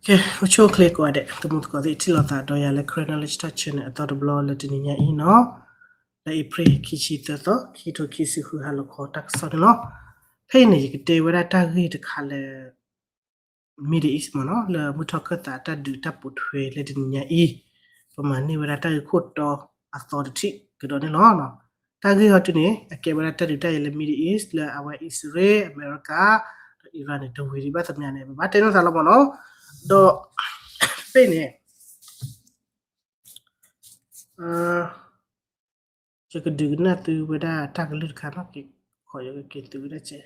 ကဲ အိၣ်ဆူၣ်အိၣ်ချ့ကိးဂၤဒဲး တံၤသကိးသ့ၣ် ထံၣ်လိာ်သးဒီးယၤလၢ Karen Knowledge Talk Channel အသီတဘျီလၢတနံၤညါအံၤနီၤ, လၢအ့ဖြ့ၣ်ခံဆံသၢသီ ခံထိခံဆံဃုဟါလီၤခီတၢ်ကစီၣ်န့ၣ်လီၤ. ဖဲအံၤန့ၣ် ယကတဲဝဲဒၣ်တၢ်ဂ့ၢ်တခါလၢ Middle East မ့ၢ်နီၤ, လၢမုၢ်ထီၣ်ခၢၣ်သးတၢ်ဒုးတၢ်ပိာ်ထွဲလၢတနံၤညါအံၤ ပမၤန့ၢ်ဝဲဒၣ်တၢ်ဂ့ၢ်ခိၣ်တီအသီတထံၣ်ကဒီးန့ၣ်လီၤ. တၢ်ဂ့ၢ်ဟီတုၤန့ၣ် အကဲဝဲဒၣ်တၢ်ဒုးတၢ်ယဲလၢ Middle East လၢအဝဲအံၣ်စရ့လး အမဲရကၤ ဒီး Iran န့ၣ် တဝံၤဒံးဘၣ်သ့ၣ်ညါန့ၣ် ပဘၣ်တဲနီၢ်သးလီၤမ့ၢ်နီၤ. ဒီး ဖဲအံၤန့ၣ် ယကဒုးကနၣ်သုဝဲဒၣ်တၢ်ကလုၢ်တခါနီၤ, က့ၤခီယကက့ၤသုဝဲဒၣ်ကဲ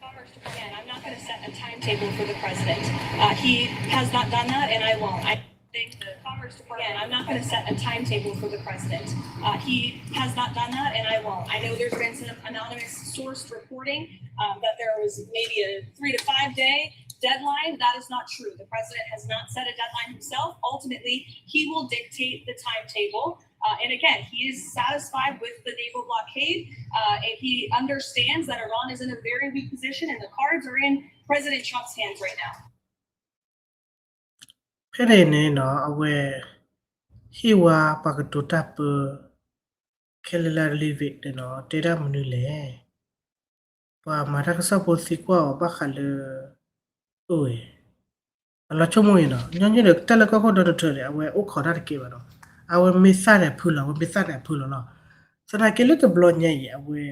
Commerce Department, I'm not going to set a timetable for the president. Uh, he has not done that, and I won't. I think the Commerce Department, I'm not going to set a timetable for the president. Uh, he has not done that, and I won't. I know there's been some anonymous sourced reporting um, that there was maybe a three to five day deadline. That is not true. The president has not set a deadline himself. Ultimately, he will dictate the timetable. Uh, and again, he is satisfied with the naval blockade, uh, and he understands that Iran is in a very weak position, and the cards are in President Trump's hands right now. ဖဲန့ၣ်န့ၣ်နီၤ အဝဲ ဟ့ၣ်ဝဲပှၤကတိၤတၢ်ပၢ ခဲလၢာ်လၢ Levit န့ၣ်နီၤ တဲဒၣ်မနုၤလဲၣ်. ပှၤမၤတၢ်ကစီၣ်ဖိသံကွၢ်အီၤဘၣ်ဃးလၢ အိၣ်ဝဲ အလီၤဆိကမိၣ်အံၤနီၤ, ညီနုၢ်ဒီး တၢ်လၢကီၢ်ခိၣ် Donald Trump န့ၣ် အဝဲအိၣ်ခိးတၢ်တကဲဘၣ်နီၤ, အဝဲမ့ၢ်သၣ်န့ၣ်အဖုလီၤ, အဝဲမ့ၢ်သၣ်န့ၣ်အဖုလီၤလီၤ. သနာ်က့လၢတဘျီညါအံၤ အဝဲ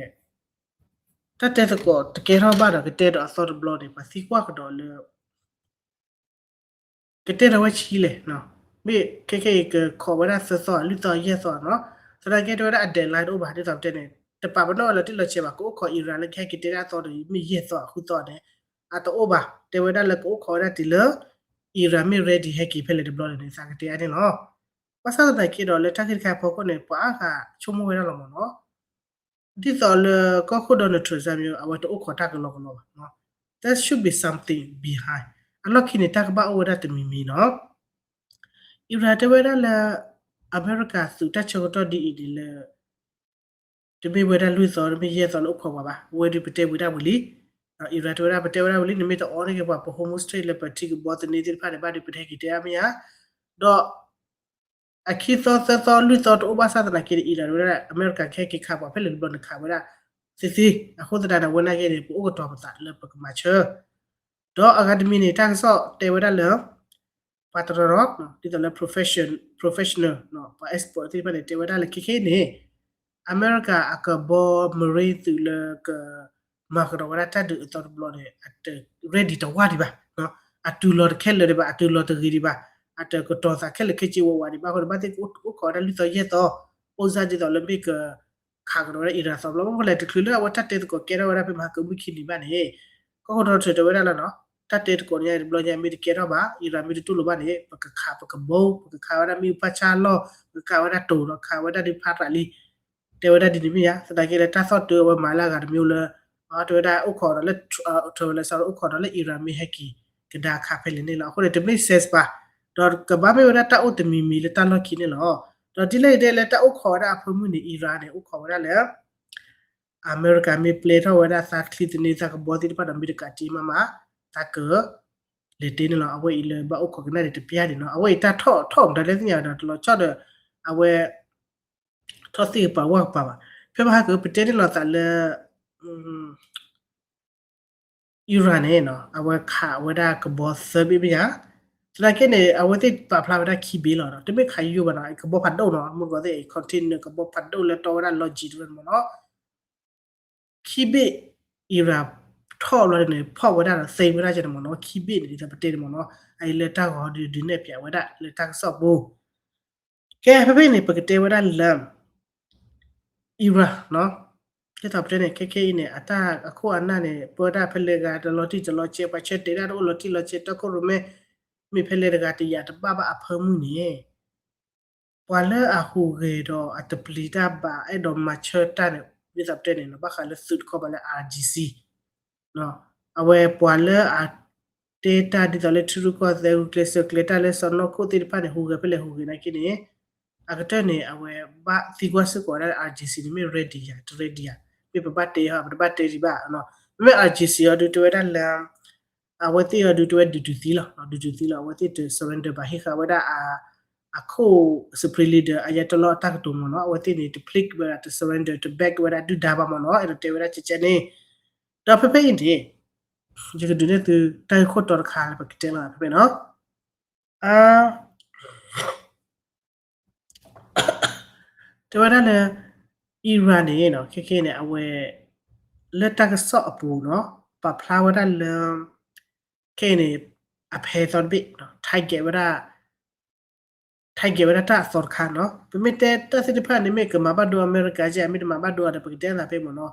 တၢ်တဲသကိးတကဲထီၣ်ဘၣ်ဒီး ကတဲဒီးအသီတဘျီန့ၣ် ပှၤသံကွၢ်ကဒီးလၢ ကတဲဒီးဝဲဆံးလဲၣ်, မ့ၢ်ခဲခဲအံၤကခိးဝဲဒၣ်သၢသီ လွံၢ်သီ ယဲၢ်သီနီၤ, သနာ်က့တဲဝဲဒၣ်အ deadline တအိၣ်ဘၣ် ဒ်သိးပတဲန့ၣ် တပာ်ပနီၣ်ဝဲလီၤတံၢ်လီၤဆဲးဘၣ်, ကအိၣ်ခိး Iran လၢကဟဲက့ၤတဲဒၣ်သီတမ့ၢ်ယဲၢ်သီ ဃုသီန့ၣ် အတအိၣ်ဘၣ်, တဲဝဲဒၣ်လၢကအိၣ်ခိးဝဲဒၣ်တုၤလၢ Iran မ့ၢ် ready ဟဲက့ၤဖဲလဲၣ်တဘျီန့ၣ် သးကတဲအါန့ၣ်လီၤ. ဘၣ်ဆၣ်သနာ်က့ဒီး လၢတၢ်ဂ့ၢ်တခါအဖီခိၣ်န့ၣ် ပှၤအါဂၤဆိကမိၣ်ဝဲဒၣ်လီၤမ့ၢ်နီၤ ဒ်သိးလၢကီၢ်ခိၣ် Donald Trump စၢ်မ့ၢ် အဝဲတအိၣ်ခိးတၢ်ကလီကလီဘၣ်. There should be something behind. အလီၢ်ခံန့ၣ် တၢ်ကဘၣ်အိၣ်ဝဲဒၣ်တမံၤမံၤနီၤ. Iran တဲဝဲဒၣ်လၢ အမဲရကၤသုးတၢ်ဆၢကတီၢ်ဒ်အံၤန့ၣ်လၢ တမ့ၢ်ဝဲဒၣ်လွံၢ်သီ တမ့ၢ်ယဲၢ်သီလၢအိၣ်ခိးပှၤဘၣ်, ဝဲဒုးပတဲဝံၤဒၣ်ဝံၤလံ. Iran တဲဝဲဒၣ် ပတဲဝဲဒၣ်ဝံၤလံ နမ့ၢ်တအီန့ၢ်က့ၤပှၤ ပ Hormuz Strait လၢပထံကဘီသန့သ့ၣ်တဖၣ်န့ၣ် ဘၣ်ဒုးပတဟဲက့ၤတဲအါမ့ၢ်ဧါ. ဒီး အခံသီ သၢသီ လွံၢ်သီ တအိၣ်ဘၣ်ဆၣ်သနာ်က့န့ၣ် Iran ဝဲဒၣ် အမဲရကၤကဟဲက့ၤခးပှၤဖဲလဲၣ်တဘျီန့ၣ် ခးဝဲဒၣ်သ့သ့. အဃိသတးန့ၣ် အဝဲနာ်က့န့ၣ် ပအိၣ်ကတီၤပသးလၢပကမၤဆၢ. ဒီးအဂၤတမံၤန့ၣ် တၢ်ကစီၣ်တဲဝဲဒၣ်လၢ ပှၤတနီၤနီၤ ဒ်သိးလၢ profession, professional ပှၤ expert သ့ၣ်တဖၣ်န့ၣ် တဲဝဲဒၣ်လၢခဲခဲအံၤန့ၣ် အမဲရကၤအကဘီ Marine သုးလၢက မၤကဒီးဝဲဒၣ်တၢ်ဒုးအသီတဘျီန့ၣ် အတ ready တဝၢ်ဒံးဘၣ်, အတုၤလီၤတခဲလၢာ်ဒံးဘၣ်, အတုၤလီၤတဂ့ၤဒံးဘၣ်, အတကတီၤသးခဲလၢာ်ခဲဆ့ဝးဝးဒံးဘၣ်အဃိန့ၣ် ဘၣ်သ့ၣ်ကအိၣ်ခိးဝဲဒၣ်လွံၢ်သီယဲၢ်သီ, အိၣ်စၢ်ဒ်သိးလၢမ့ၢ်က ခးကဒီးဝဲဒၣ် Iran သီတဘျီ မ့ၢ်လဲၣ် တချုးလၢအဝဲတၢ်တဲသကိးကဲထီၣ်ဝဲဒၣ်ဖဲမဟါကမုၢ်ခံနံၤဘၣ်န့ၣ် ကီၢ်ခိၣ် Donald Trump တဲဝဲဒၣ်လၢနီၤ တၢ်တဲသကိးညါတဘျီညါ မ့ၢ်တကဲထီၣ်ဘၣ် Iran မ့ၢ်တတူၢ်လိာ်ဘၣ်န့ၣ် ပကခး ပကဘီ ပကခးဝဲဒၣ်မ့ၣ်အူဖးဆါလီၢ် ပကခးဝဲဒၣ်တိၤဒီးခးဝဲဒၣ်ဒ်ဖးရးလံ တဲဝဲဒၣ်ဒ်န့ၣ်မ့ၢ်ဧါ. သနာ်က့လၢတၢ်သီၣ်တၢ်ဝဲမၤလၢအဂၤတမံၤလၢ တဲဝဲဒၣ်အိၣ်ခိးဒီးလၢ တဲဝဲလၢစးအိၣ်ခိးဒီးလၢ Iran မ့ၢ်ဟဲက့ၤကဒါခးဖဲလဲၣ်န့ၣ်လီၤ. အဃိန့ၣ် တမ့ၢ် sense ဘၣ်, ဒီးကဘၣ်မ့ၢ်ဝဲဒၣ်တၢ်အိၣ်တမံၤမံၤလၢတၢ်လီၢ်ခံန့ၣ်လီၤ. ဒီးဒ်လဲၣ်ဒ်လဲၣ်လၢတၢ်အိၣ်ခိးဝဲဒၣ်အဖၢမုၢ်န့ၣ် Iran န့ၣ် အိၣ်ခိးဝဲဒၣ်လၢ အမဲရကၤမ့ၢ်ပျဲထီၣ်ဝဲဒၣ်သးချံသန့သးကဘီသ့ၣ်တဖၣ်ဒီးမ့ၢ်တကးတံာ်မးမး သးက လဲၤတ့န့ၣ်လီၤ. အဝဲအံၤလၢဘၣ်အိၣ်ခိးကနၣ်န့ၣ်တပျၢ်ဒံးနီၤ. အဝဲအံၤတၢ်ထီၣ်ထီၣ်မတၤလဲၣ်သ့ၣ်ညါဒီးတလီၤဆီဒီး အဝဲ ထီၣ်သ့ၣ်ကပၤဝၣ်ကပၤဘၣ်. ဖဲမဟါကပတဲန့ၣ်လီၤသးလၢ Iran န့ၣ်နီၤ အဝဲခးဝဲဒၣ်ကဘီသၢဘ့ၣ်မ့ၢ်ဧါ. သနာ်က့န့ၣ် အဝဲသ့ၣ်ပာ်ဖျါဝဲဒၣ်ခံဘ့ၣ်လီၤ. တမ့ၢ်ခးယိယိဘၣ်နီၤ ကဘီဖးဒိၣ်နီၤ မုၢ်ကီၢ်သ့ၣ် container ကဘီဖးဒိၣ်လၢတီဝဲဒၣ် logistics တဝဲန့ၣ်မ့ၢ်နီၤ ခံဘ့ၣ် Iran ထီၣ်ဘျီန့ၣ် ဖီၣ်ဝဲဒၣ်ဒီးသ့ဝဲဒၣ်ကဲန့ၣ်မ့ၢ်နီၤ ခံဘ့ၣ်န့ၣ် ဒ်သိးပတဲန့ၣ်မ့ၢ်နီၤ အအံၤလၢတၢ်ဂီၤဒုးဒုးနဲၣ်ဖျါဝဲဒၣ်လၢတၢ်ကစီၣ်ပူၤ ကဲ ဖဲဖဲအံၤန့ၣ် ပကတဲဝဲဒၣ်လၢ Iran နီၤ ဒ်သိးပတဲန့ၣ် ခဲခဲအံၤန့ၣ် အတၢ်အခိၣ်အနၢ်န့ၣ် ပၢတၢ်ဖဲလဲၣ်ဂၤတလီၤတံၢ်တလီၤဆဲး ပှၤဆၢတဲာ်ဒၣ်တအိၣ်လီၤတံၢ်လီၤဆဲး တၢ်ခိၣ်ရိၣ်မဲ မ့ၢ်ဖဲလဲၣ်တဂၤတယာ်တဘၣ်ဘၣ်အဖၢမုၢ်န့ၣ် ပှၤလၢအဟူးဂဲၤဒီးအတပျံၤတၢ်ဘၣ် အဲၣ်ဒိးမၤဆၢတၢ်န့ၣ် ဒ်သိးပတဲန့ၣ်နီၤ ဘၣ်ဃးလၢသုးတခီပၤလၢ IRGC အဝဲပှၤလၢအ တဲတၢ်ဒ်သိးလၢထံရူၢ်ကီၢ်သဲး ဂုာ်ကျဲးစၢးကျဲၤတၢ်လၢစီၢ်နီၤခိၣ်သ့ၣ်တဖၣ်န့ၣ် ဟူးဂဲၤဖဲလဲၣ်ဟူးဂဲၤနာ်က့န့ၣ် အကတၢၢ်န့ၣ် အဝဲဘၣ်သံကွၢ်စ့ၢ်ကီးဝဲဒၣ် IRGC န့ၣ်မ့ၢ် ready ယၤ တ ready ယၤ မ့ၢ်ပဘၣ်တဲဟီ ပတဘၣ်တဲဒံးဘၣ်နီၤ. မ့မ့ၢ် အၣ် အၣ် ကၠံ စံ အီၤဒုးတဲဝဲဒၣ်လၢ အဝဲသ့ၣ်အီၤဒုးတဲဝဲဒုးဒုးသံလီၤ, ဒုးဒုးသံလီၤ, အဝဲသ့ၣ်တ surrender ဘၣ် ဟ့ၣ်ဃာ်ဝဲဒၣ် အခိၣ် supreme leader Ayatollah အတၢ်ကတိၤမ့ၢ်နီၤ, အဝဲသ့ၣ်န့ၣ် တ plead ဝဲဒၣ် တ surrender တ back ဝဲဒၣ်ဒုၣ်ဒါဘၣ်မ့ၢ်နီၤ, အဲၣ်ဒိးတဲဝဲဒၣ်ကဲကဲန့ၣ်, ဒီးဖဲဖဲအံၤန့ၣ် ယကဒုးနဲၣ်သု တၢ်ဂ့ၢ်ခိၣ်တီတခါလၢပကတဲလီၤဖဲဖဲနီၤ. တဲဝဲဒၣ်လၢ Iran န့ၣ်နီၤ, ခဲခဲန့ၣ် အဝဲ လၢတၢ်ကစီၣ်အပူၤနီၤ, ပာ်ဖျါဝဲဒၣ်လၢ ခဲအံၤန့ၣ် အဖဲသီတဘ့ၣ်နီၤ, target ဝဲဒၣ် target ဝဲဒၣ်တၢ်အသီတခါနီၤ. ပမ့ၢ်တဲတၢ်သ့ၣ်တဖၣ်န့ၣ် မ့ၢ်ကမၤဘၣ်ဒိအမဲရကၤကဲ မ့ၢ်တမၤဘၣ်ဒိအဒီး ပကတဲသးဖဲမ့ၢ်နီၤ.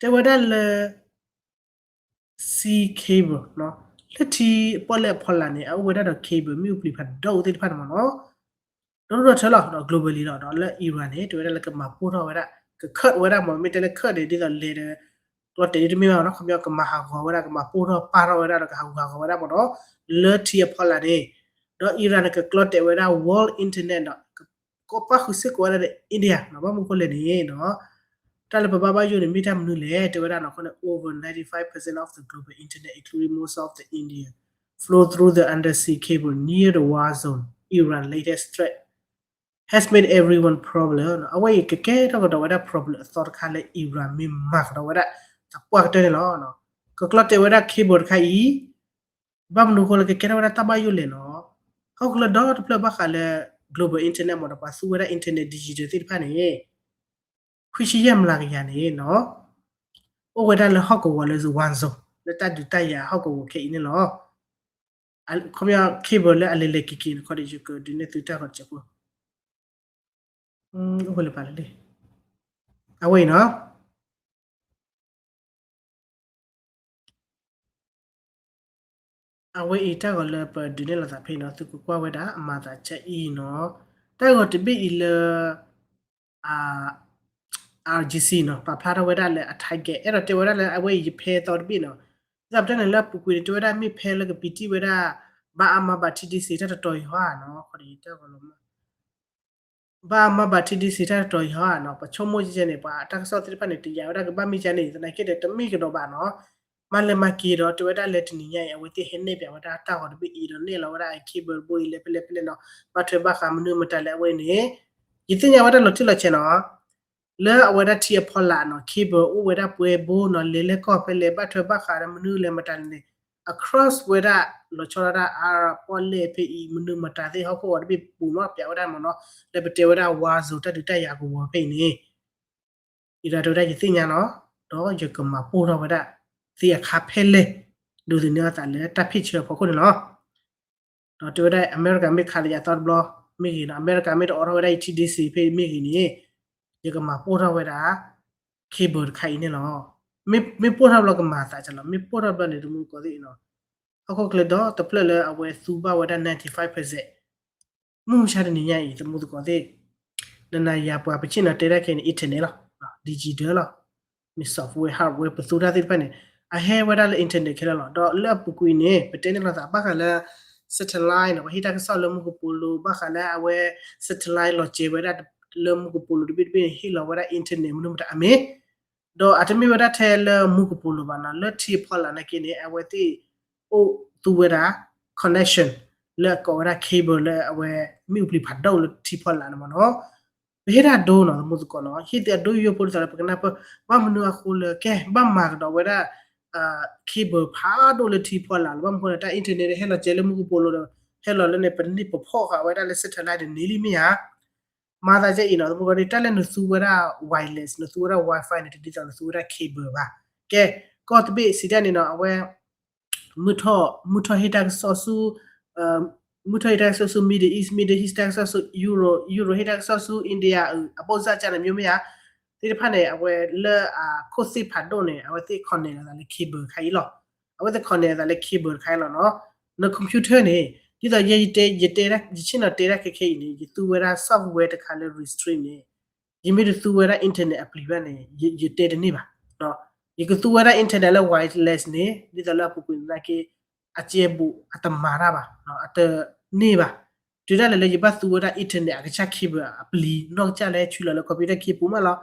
တဲဝဲဒၣ်လၢ sea cable နီၤ, လၢထံပီၣ်လဲၣ်အဖီလာ်န့ၣ် အအိၣ်ဝဲဒၣ်ဒီး cable မ့ၣ်အူပျံၤဖးဒိၣ်သ့ၣ်တဖၣ်န့ၣ်မ့ၢ်နီၤ, ဒီဒိၣ်ဒီထၢလီၤ ဒီး globally လီၤ. ဒီးလၢ Iran န့ၣ် တဲဝဲဒၣ်လၢကမၤပိၢ်ထီၣ်ဝဲဒၣ် က cut ဝဲဒၣ်မ့ၢ် မ့ၢ်တဲလၢ cut န့ၣ် ဒ်သိးလဲၤဒီး ကျီတဲာ်ဒ်တမ့ၢ်ဘၣ်နီၤ, ခီပညီကမၤဟးဂီၤဝဲဒၣ် ကမၤပိၢ်ထီၣ်ပာ်ထီၣ်ဝဲဒၣ်ဒီး ကဟးဂူာ်ဟးဂီၤဝဲဒၣ်မ့ၢ်နီၤ, လၢထံအဖီလာ်န့ၣ်, ဒီး Iran န့ၣ် ကကျီတဲာ်ဝဲဒၣ် world internet ဒီး ကီၢ်ပၣ်ဃုာ်စ့ၢ်ကီးဝဲဒၣ်ဒီး India နီၤ, ဘၣ်မနုၤဃိလဲၣ်န့ၣ်နီၤ, တၢ်လၢပဘၣ်ဘၣ်ယိၣ်န့ၣ် မ့ၢ်တၢ်မနုၤလဲၣ် တဲဝဲဒၣ်နီၤ, အဃိန့ၣ် over ninety-five percent of the global internet, including most of the India, flow through the undersea cable near the war zone, Iran latest threat has made everyone problem နီၤ. အဝဲအံၤကကဲထီၣ်ကဒီးဝဲဒၣ် problem အသီတခါလၢ Iran မ့ၢ်မၤကဒီးဝဲဒၣ် သပှၢ်ကတၢၢ်န့ၣ်လီၤ. ကကျီတဲာ်ဝဲဒၣ် cable တခါအံၤ ဘၣ်မနုၤဃိလၢကကဲထီၣ်ဝဲဒၣ်တၢ်ဘၣ်ယိၣ်လဲၣ်နီၤ, ဟီၣ်ခိၣ်ချၢဒီတဖျၢၣ်ဘၣ်ဃးလၢ global internet မ့ၢ်ဒီး ပှၤသူဝဲဒၣ် internet digital သ့ၣ်တဖၣ်န့ၣ် ခွံဆံယဲၢ်မျးကယၤန့ၣ်နီၤ, အိၣ်ဝဲဒၣ်လၢဟီၣ်ကဝီၤလၢ war zone လၢတၢ်ဒုးတၢ်ယၤဟီၣ်ကဝီၤခဲအံၤန့ၣ်လီၤ. ခီပညီ cable လၢအလဲၤလဲၤက့ၤက့ၤန့ၣ် ခီဒီးယကဒုးနဲၣ်သုတၢ်ဂီၤတစဲးဖိ, အိၣ်ဝဲလၢပာ်လၢလံ, အဝဲအံၤနီၤ အဝဲအံၤတၢ်ဂီၤလၢပဒုးနဲၣ်လိာ်သးဖဲအံၤနီၤ, သုကကွၢ်ဝဲဒၣ် အမၤသးကအံၤနီၤ, တၢ်ဂီၤတဘ့ၣ်အံၤလၢ RGC နီၤ, ပာ်ဖျါထီၣ်ဝဲဒၣ်လၢအ target အဲၣ်ဒိးတဲဝဲဒၣ်လၢအဝဲအံၤယဖဲသီတဘ့ၣ်နီၤ, ဒ်သိးပတဲန့ၣ်လၢအပူၤကွံာ်န့ၣ် တဲဝဲဒၣ်မ့ၢ်ဖဲလၢကပံးတံၢ်ဝဲဒၣ် ဘၣ်အါမးဘၣ်ထံဒ့စ့တၢ်တတီၤယဟီဧါနီၤ, ခီဒီးယတၢ်ဂီၤလီၤမး ဘၣ်အါမးဘၣ်ထံဒ့စ့တၢ်တတီၤယဟီဧါနီၤ, ပဆိကမိၣ်ကဲန့ၣ် ပှၤတၢ်ကစီၣ်သ့ၣ်တဖၣ်န့ၣ် တယာ်ဝဲဒၣ်ကဘၣ်မ့ၢ်ကဲန့ၣ် သနာ်က့ဒီး တမ့ၢ်ကဒီးဘၣ်နီၤ, မၤလဲၤမၤက့ၤဒီး တဲဝဲဒၣ်လၢတနံၤညါအံၤ အဝဲသ့ၣ်ဟဲနဲၣ်ပၠးဝဲဒၣ်တၢ်ဂီၤတဘ့ၣ်အံၤဒီး နဲၣ်လီၤဝဲဒၣ် cable တဘိအံၤ လဲၤဖဲလဲၣ်ဖဲလဲၣ်နီၤ, ဘၣ်ထွဲဘၣ်ဃးမနုၤမတၤလဲၣ်အဝဲန့ၣ်, ယသ့ၣ်ညါဝဲဒၣ်လီၤတံၢ်လီၤဆဲးနီၤ လၢအဝဲဒၣ်ထံအဖီလာ်နီၤ cable အိၣ်ဝဲဒၣ်ပှဲၤဘိနီၤ, လဲၤလဲၤကီၢ်ဖဲလဲၣ် ဘၣ်ထွဲဘၣ်ဃးဒီးမနုၤလဲၣ်မတၤလဲၣ်န့ၣ် across ဝဲဒၣ် လီၤဆီဒၣ်တၢ်အါပီၣ်လဲၣ်ဖဲအံၤ မနုၤမတၤသ့ၣ် ဟီၣ်ခိၣ်ဂီၤတဘ့ၣ်ပူၤနီၤ ပၠးဝဲဒၣ်မ့ၢ်နီၤ, လၢပတဲဝဲဒၣ် war zone တၢ်ဒုးတၢ်ယၤကဝီၤဖဲအံၤန့ၣ် အံၤဒီးတဲဝဲဒၣ်ယသ့ၣ်ညါနီၤ, ဒီးယကမၤပိၢ်ထီၣ်ဝဲဒၣ် သ့အခါဖဲလဲၣ်, ဒိးသန့ၤအသးလၢတၢ်ဖ့ၣ်ဆၢအဖီခိၣ်န့ၣ်လီၤ. ဒီးတဲဝဲဒၣ် အမဲရကၤမ့ၢ်ခးလၢယၤသီတဘျီမ့ၢ်ဂ့ၤနီၤ, အမဲရကၤမ့ၢ်တအိးထီၣ်ဝဲဒၣ်ယထံဒ့စ့ဖဲမ့ၢ်ဂ့ၤန့ၣ်, ယကမၤပိၢ်ထီၣ်ဝဲဒၣ် cable တခါအံၤန့ၣ်လီၤ. မ့ၢ်ပိၢ်ထီၣ်ဘျီကမၤသးကလီၤ, မ့ၢ်ပိၢ်ထီၣ်ဘျီန့ၣ် တမူတကိးသ့ၣ်နီၤ, ဟီၣ်ခိၣ်ချၢဒီတဖျၢၣ်လၢအဝဲသူဘၣ်ဝဲဒၣ် ninety-five percent မုၢ်မဆါတနံၤညါအံၤ တမူတကိးသ့ၣ်, နနၤယၤပှၤပဆ့ၣ်နီၤတဲဒၣ်ခဲအံၤန့ၣ် internet လီၤ, digital လီၤ, မ့ၢ် software hardware ပသူတၢ်သ့ၣ်တဖၣ်န့ၣ် အဟဲဝဲဒၣ်လၢ internet ခဲလၢာ်လီၤ. ဒီးလၢအပူၤကွံာ်န့ၣ် ပတဲန့ၣ်လိာ်သးဘၣ်ဃးလၢ satellite နီၤ, ပှၤဟ့ၣ်တၢ်ကစီၣ်လၢမူကပိာ်လိၤ ဘၣ်ဃးလၢအဝဲ satellite လီၤစဲၤဝဲဒၣ်လၢမူကပိာ်လိၤတဘ့ၣ်တဘ့ၣ်န့ၣ် ဟ့ၣ်လီၤဝဲဒၣ် internet မနုၤမတၤအမ့ၢ် ဒီးအတမ့ၢ်ဝဲဒၣ်ထဲလၢမူကပိာ်လိၤဘၣ်နီၤ, လၢထံအဖီလာ်နာ်က့န့ၣ် အဝဲသ့ၣ်အိၣ်သူဝဲဒၣ် connection လၢအကိးဝဲဒၣ် cable လၢအဝဲမ့ၣ်အူပျံၤဖးဒိၣ်လၢထံဖီလာ်န့ၣ်မ့ၢ်နီၤ, ပဟ့ၣ်တၢ်ဒိနီၤ တမူသကိးနီၤ, ဟ့ၣ်သုအဒိယိဖိဒ်သိးလၢပကနၢ်ပၢၢ် ဘၣ်မနုၤအဃိလၢကဲ ဘၣ်မၤကဒီးဝဲဒၣ် cable ဖးဒိၣ်လၢထံဖီလာ်လီၤ, ဘၣ်မနုၤဃိလၢတၢ် internet ဟဲလီၤစဲၤလၢမူကပိာ်လိၤဒီး ဟဲလီၤလၢန့ၣ် ပန့ၢ်ပဖီၣ်ဃာ်ဝဲဒၣ်လၢ satellite န့ၣ်န့ၢ်လံမ့ၢ်ဧါ မၤသးဒ်အံၤနီၤ, တမူတကိးန့ၣ် တၢ်လၢနသူဝဲဒၣ် wireless နသူဝဲဒၣ် Wi-Fi န့ၣ် တဒ်သိးနသူဝဲဒၣ် cable ဘၣ်. ကဲ ကီၢ်တဘ့ၣ်စံးတၢ်န့ၣ်နီၤ, အဝဲ မုၢ်ထီၣ် မုၢ်ထီၣ်ဟ့ၣ်တၢ်ကစီၣ်ဆူ မုၢ်ထီၣ်ဟ့ၣ်တၢ်ကစီၣ်ဆူ Middle East, Middle East တၢ်ကစီၣ်ဆူ Europe, Europe ဟ့ၣ်တၢ်ကစီၣ်ဆူ India အဘိၣ်စၢ်ကၢ်န့ၣ် မျိုးမ့ၢ်ဧါ, သ့ၣ်တဖၣ်န့ၣ် အဝဲလၢအခိၣ်သ့ၣ်ဖးဒိၣ်န့ၣ် အဝဲသ့ၣ် connect အသးလၢ cable တခါအံၤလီၤ. အဝဲသ့ၣ် connect အသးလၣ် cable တခါအံၤလီၤနီၤ. န computer န့ၣ် ဒ်သိးယဲယတဲ ယတဲ ယဆ့ၣ်နီၤတဲဒၣ်ခဲခဲအံၤန့ၣ် ယသူဝဲဒၣ် software တခါလၢ Restream န့ၣ် ယမ့ၢ်တသူဝဲဒၣ် internet အပျံၤဘၣ်န့ၣ် ယတဲတန့ၢ်ဘၣ်. ယကသူဝဲဒၣ် internet လၢ wireless န့ၣ် ဒ်သိးလၢအပူၤကွံာ်သနာ်က့ အစဲဘူးအတမၤတၢ်ဘၣ်, အတန့ၢ်ဘၣ်. တုၤဒၣ်လဲာ်လၢယဘၣ်သူဝဲဒၣ် internet အကစၢ် cable အပျံၤ နီၢ်ကစၢ်လၢဟဲဆူလီၤလၢ computer cable မးလီၤ.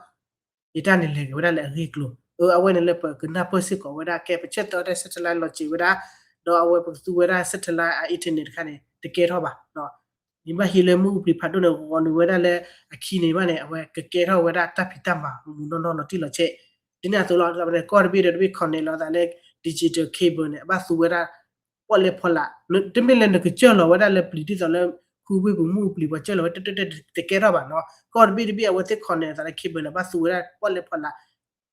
ယတၢ်န့ၣ်လဲၤက့ၤဝဲဒၣ်လၢအဂ့ၢ်အကျိၤ, အဝဲန့ၣ်လၢပကနၢ်ပၢၢ်စ့ၢ်ကီးဝဲဒၣ် ကဲပဆၢထၢၣ်အီၤတၢ် satellite လီၤစဲၤဝဲဒၣ်, ဒီးအဝဲပကသူဝဲဒၣ် satellite အ internet တခါန့ၣ် တကဲထီၣ်ဘၣ်. ယဘၣ်ဟံးလၢမ့ၣ်အူပျံၤဖးဒိၣ်န့ၣ် ဂီၤနုာ်ဝဲဒၣ်လၢအခံန့ၣ်ဘၣ်န့ၣ် အဝဲကကဲထီၣ်ဝဲဒၣ်တၢ်ဖံးတၢ်မၤမူမူနီၢ်နီၢ်လီၤတံၢ်လီၤဆဲး, ဒ်န့ၣ်အသိးလီၤ. ကီၢ်တဘ့ၣ်ဒီးတဘ့ၣ် connect လီၤသးလၢ digital cable န့ၣ် အဘၣ်သူဝဲဒၣ် ပီၣ်လဲၣ်ဖီလာ်, တမ့ၢ်လၢနကစၢၢ်လီၤဝဲဒၣ်လၢပျံၤဒ်သိးလၢ ခူဝ့ၢ်ပူၤမ့ၣ်အူပျံၤ ပှၤစၢၢ်လီၤဝဲတၢ်တကဲထီၣ်ဘၣ်နီၤ. ကီၢ်တဘ့ၣ်တဘ့ၣ်အဝဲသ့ၣ် connect လီၤသးလၢ cable န့ၣ် ဘၣ်သူဝဲဒၣ်ပီၣ်လဲၣ်ဖီလာ်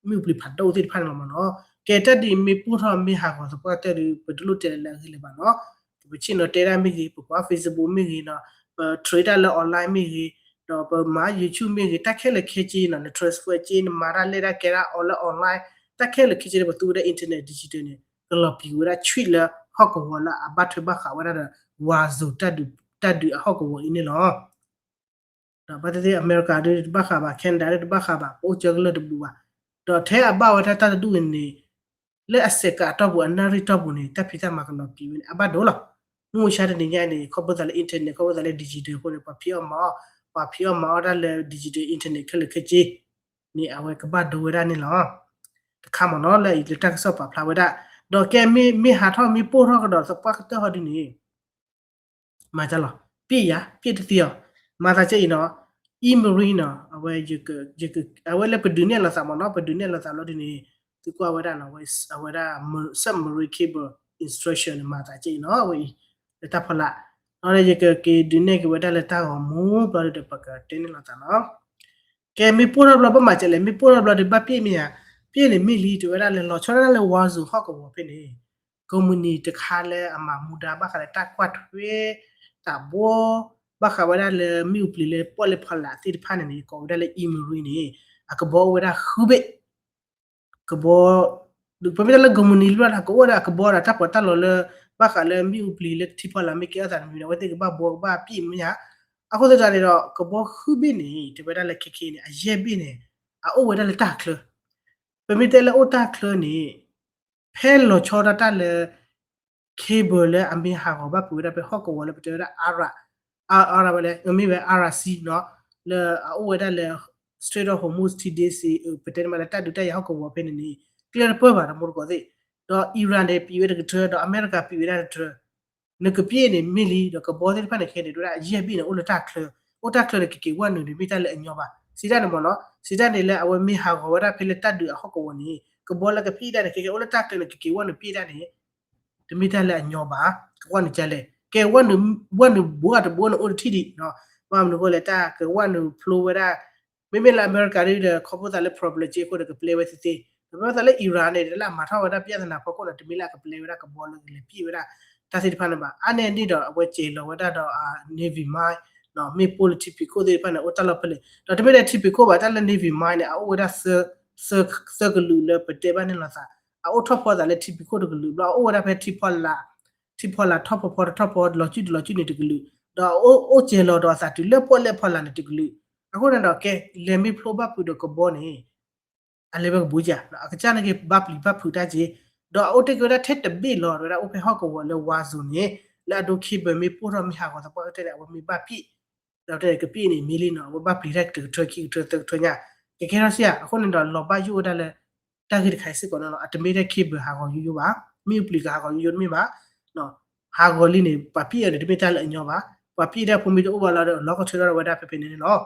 မ့ၣ်အူပျံၤဖးဒိၣ်သ့ၣ်တဖၣ်န့ၣ်လီၤမ့ၢ်နီၤ. ကဲတၢ်ဒ်အံၤ မ့ၢ်ပိၢ်ထီၣ်မ့ၢ်ဟးဂီၤသပှၢ်ကတၢၢ်ဒီး ပတလိၣ်တဲလၢအဂ့ၢ်လၢၤဘၣ်နီၤ. ပဆ့ၣ်နီၤတဲဒၣ်မ့ၢ်ဂ့ၤ, ပကွၢ် Facebook မ့ၢ်ဂ့ၤနီၤ, ပ trade တၢ်လၢ online မ့ၢ်ဂ့ၤ, ဒီးပမၤ YouTube မ့ၢ်ဂ့ၤ, တၢ်ခဲလၢာ်ခဲဆ့နီၤ, န transfer က့, နမၤတၢ်လဲၢ်တၢ်ကဲတၢ် online လၢ online, တၢ်ခဲလၢာ်ခဲဆ့န့ၣ် ပသူဝဲဒၣ် internet digital န့ၣ် ကလီၤပျံၤဝဲဒၣ်ဆွံၣ်လၢဟီၣ်ကဝီၤလၢအဘၣ်ထွဲဘၣ်ဃးဝဲဒၣ်ဒီး war zone တၢ်ဒုးအဟီၣ်ကဝီၤအံၤန့ၣ်လီၤ. ဒီးဘၣ်သ့ၣ်သ့ၣ် အမဲရကၤဒၣ်တဘၣ်ဃးဘၣ်, Canada ဒၣ်တဘၣ်ဃးဘၣ်, ပအိၣ်ကၢကလၢၢ်တဘူးဘၣ်. ဒီးထဲအဘၣ်ဝဲဒၣ်တၢ်တဒူၣ်အံၤန့ၣ် လၢအစဲးကးအတီၢ်ပူၤ အနၣ်ရံၣ်တီၢ်ပူၤန့ၣ် တၢ်ဖံးတၢ်မၤကလီၤပျံၤဝဲန့ၣ် အဘၣ်ဒိလီၤ. မုၢ်မဆါတနံၤညါအံၤန့ၣ် ခီဖျိသးလၢ internet, ခီဖျိသးလၢ digital အဃိန့ၣ် ပှၤဖံးအီၣ်မၤအီၣ်, ပှၤဖံးအီၣ်မၤအီၣ်တၢ်လၢ digital internet ခဲလၢာ်ခဲဆ့န့ၣ် အဝဲကဘၣ်ဒိဝဲဒၣ်န့ၣ်လီၤ. တခါမ့ၢ်နီၤ လၢအံၤလၢတၢ်ကစီၣ်ပာ်ဖျါဝဲဒၣ်, ဒီးကဲမ့ၢ်မ့ၢ်ဟးထီၣ်မ့ၢ်ပိၢ်ထီၣ်ကဒီးသပှၢ်ကတၢၢ်ဟီဒ်န့ၣ် မၤတၢ်လီၤ, ပျဲယၤ, ပျဲတသ့အီၤ, မၤသးကဲအံၤနီၤ, e-marine နီၤ, အဝဲ အဝဲလၢပဒုးနဲၣ်လိာ်သးမ့ၢ်နီၤ, ပဒုးနဲၣ်လိာ်သးလီၤဒ်န့ၣ် သုကွၢ်ဝဲဒၣ်နီၤ, အဝဲဒၣ် submarine cable instruction န့ၣ် မၤသးကဲအံၤနီၤ, အဝဲအံၤ လၢတၢ်ဖီလာ်, ဒီးယကက့ၤဒုးနဲၣ်က့ၤဝဲဒၣ်လၢတၢ်ဂီၤမူဘျီဒီး ပကတဲန့ၣ်လိာ်သးနီၤ. ကဲမ့ၢ်ပိၢ်ထီၣ်ဘျီ ဘၣ်မၤစဲးလဲၣ်, မ့ၢ်ပိၢ်ထီၣ်ဘျီဒီးဘၣ်ပျဲမ့ၢ်ဧါ, ပျဲန့ၣ်မ့ၢ်လံ တဲဝဲဒၣ်လၢလီၤဆီဒၣ်တၢ်လၢ war zone ဟီၣ်ကဝီၤဖဲန့ၣ် ကိးမုၢ်နံၤတခါလၢအမၤမူဒါဘၣ်ဃးလၢတၢ်ကွၢ်ထွဲ တၢ်ဘှီ ဘၣ်ဃးဝဲဒၣ်လၢမ့ၣ်အူပျံၤလၢပီၣ်လဲၣ်ဖီလာ်သ့ၣ်တဖၣ်န့ၣ်န့ၣ် ကိးဝဲဒၣ်လၢ e-marine န့ၣ် အကဘီအိၣ်ဝဲဒၣ်ဃုဘ့ၣ်, ကဘီ ပမ့ၢ်တဲလၢကိးမုၢ်နံၤလၢကအိၣ်ဝဲဒၣ်အကဘီဒီးတၢ်ပီးတၢ်လီလၢ ဘၣ်ဃးလၢမ့ၣ်အူပျံၤလၢထံဖီလာ်မ့ၢ်ကဲထီၣ်သးတမံၤဒီး အဝဲသ့ၣ်ကဘၣ်ဘှီကဘၣ်ပျဲမ့ၢ်ဧါ. အဃိသတးန့ၣ်ဒီး ကဘီဃုဘ့ၣ်န့ၣ် တဲဝဲဒၣ်လၢခဲခဲန့ၣ် အယဲၢ်ဘ့ၣ်န့ၣ် အအိၣ်ဝဲဒၣ်လၢတၢ်ချၢ ပမ့ၢ်တဲလၢအိၣ်တၢ်ချၢန့ၣ် ဖဲလီၤဆီဒၣ်တၢ်လၢ cable လၢအမ့ၢ်ဟးဂီၤဘၣ်ဖုးဝဲဒၣ်ဖဲဟီၣ်ကဝီၤလၢပတဲဝဲဒၣ် အါရၤ အါရၤဝဲလဲၣ် မ့ၢ်ဝဲ အါရၤစံနီၤ လၢအအိၣ်ဝဲဒၣ်လၢ Strait of Hormuz ထံဒ့စ့ ပတဲန့ၣ်မးလၢတၢ်ဒုးတၢ်ယၤဟီၣ်ကဝီၤဖဲန့ၣ်န့ၣ် ကျဲတပၢၢ်ဘၣ်တမူတကိးသ့ၣ် ဒီး Iran န့ၣ် ပံးဝဲတကထၢ ဒီးအမဲရကၤပံးဝဲဒၣ်တထၢ နကပျဲန့ၣ်မ့ၢ်လံ ဒီးကဘီသ့ၣ်တဖၣ်န့ၣ်ခဲန့ၣ် တဲဝဲဒၣ်အယဲၢ်ဘ့ၣ်န့ၣ် အိၣ်လၢတၢ်ချၢ, အိၣ်တၢ်ချၢန့ၣ် ကက့ၤဝဲနုာ်န့ၣ် မ့ၢ်တၢ်လၢအညီဘၣ်. စံးတၢ်န့ၣ်မ့ၢ်နီၤ, စံးတၢ်န့ၣ်လၢအဝဲမ့ၢ်ဟးဂီၤဝဲဒၣ်ဖဲလၢတၢ်ဒုးအဟီၣ်ကဝီၤန့ၣ် ကဘီလၢကပျဲတၢ်န့ၣ် ခဲခဲအိၣ်လၢတၢ်ချၢန့ၣ် ကက့ၤဝဲနုာ်ပျဲတၢ်န့ၣ် တမ့ၢ်တၢ်လၢအညီဘၣ်. ကဝဲနုာ်ကလဲၣ်, ကဲဝဲနုာ်ဘိတဘိန့ၣ်အိၣ်တထံၣ်ဒံး, ဘၣ်မနုၤအဃိလဲၣ် တၢ်ကဝဲနုာ်ဖျိဝဲဒၣ် မ့မ့ၢ်လၢအမဲရကၤဒ်ဒီး ခီဖျိသးလၢ problem က့အဃိဒီးကပျဲဝဲသ့သ့, ဒီးဖဲသးလၢ Iran န့ၣ် လၢအမၤထီၣ်ဝဲဒၣ် ပြဿနာ ဖီခိၣ်န့ၣ် တမ့ၢ်လၢအကပျဲဝဲဒၣ်ကဘီလၢကလဲၤပျဲဝဲဒၣ် တၢ်သ့ၣ်တဖၣ်န့ၣ်ဘၣ်. အါန့ၢ်ဒ်ဒီး အဝဲစဲးလီၤဝဲဒၣ်ဒီး navy mine မ့ၣ်ပိၢ်လၢထံဖံးခိၣ်သ့ၣ်တဖၣ်န့ၣ် အိၣ်တၢ်လီၢ်ဖဲလဲၣ်, ဒီးတမ့ၢ်ထဲထံဖံးခိၣ်ဘၣ် တၢ်လၢ navy mine န့ၣ် အအိၣ်ဝဲဒၣ် သၢကလုာ်လၢပတဲဘၣ်န့ၣ်လိာ်သး, အအိၣ်ထီၣ်ဖီသးလၢထံဖံးခိၣ်တကလုာ်ဘျီ အအိၣ်ဝဲဒၣ်ဖဲထံဖီလာ်, ထံဖီလာ်ထီၣ်ဖီဖီတထီၣ်ဖီ လီၤစုၣ်တလီၤစုၣ်န့ၣ်တကလုာ်, ဒီးအိၣ်စဲးလီၤဒီးအသးတုၤလၢပီၣ်လဲၣ်ဖီလာ်န့ၣ်တကလုာ်. အဃိန့ၣ်ဒီး ကဲလဲၤမ့ၢ်ဖျိဘၣ်ဖုးဒီးကဘီန့ၣ် အလဲၤဝဲကဘူးကၠး အကစၢ်န့ၣ်က့ၤဘၣ်ပျံၤဘၣ်ဖုးတၢ်က့, ဒီးအအိၣ်တ့ၢ်က့ၤဝဲဒၣ်ထဲတဘ့ၣ်လီၤ တဲဝဲဒၣ်အိၣ်ဖဲဟီၣ်ကဝီၤလၢ war zone န့ၣ် လၢအဒိ cable မ့ၢ်ပိၢ်ထီၣ်မ့ၢ်ဟးဂီၤသပှၢ်ကတၢၢ်န့ၣ် အဝဲမ့ၢ်ဘၣ်ပျံၤ ဒီးတဲကပျဲန့ၣ်မ့ၢ်လံနီၤ အဝဲဘၣ်ပျံၤတၢ်တကထၢခံကထၢသၢကထၢညါ ကကဲထီၣ်စ့ၢ်ဧါ. အဃိန့ၣ်ဒီးလီၤဘၣ်ယိၣ်ဝဲဒၣ်လၢ တၢ်ဂ့ၢ်တခါအံၤစ့ၢ်ကီးန့ၣ်လီၤ. အတမ့ၢ်ထဲ cable ဟးဂီၤယိယိဘၣ်, မ့ၣ်အူပျံၤကဟးဂီၤယိယိတမ့ၢ်ဘၣ် ဟးဂီၤလံန့ၣ် ပှၤပျံၤအီၤန့ၣ် တမ့ၢ်တၢ်လၢအညီဘၣ်. ပှၤပျံၤတၢ်ဖိမ့ၢ်တအိၣ်ဘၣ်လီၤဒီး လီၤကထၢထီၣ်ဝဲဒၣ်ဖဲဖဲန့ၣ်န့ၣ်လီၤ.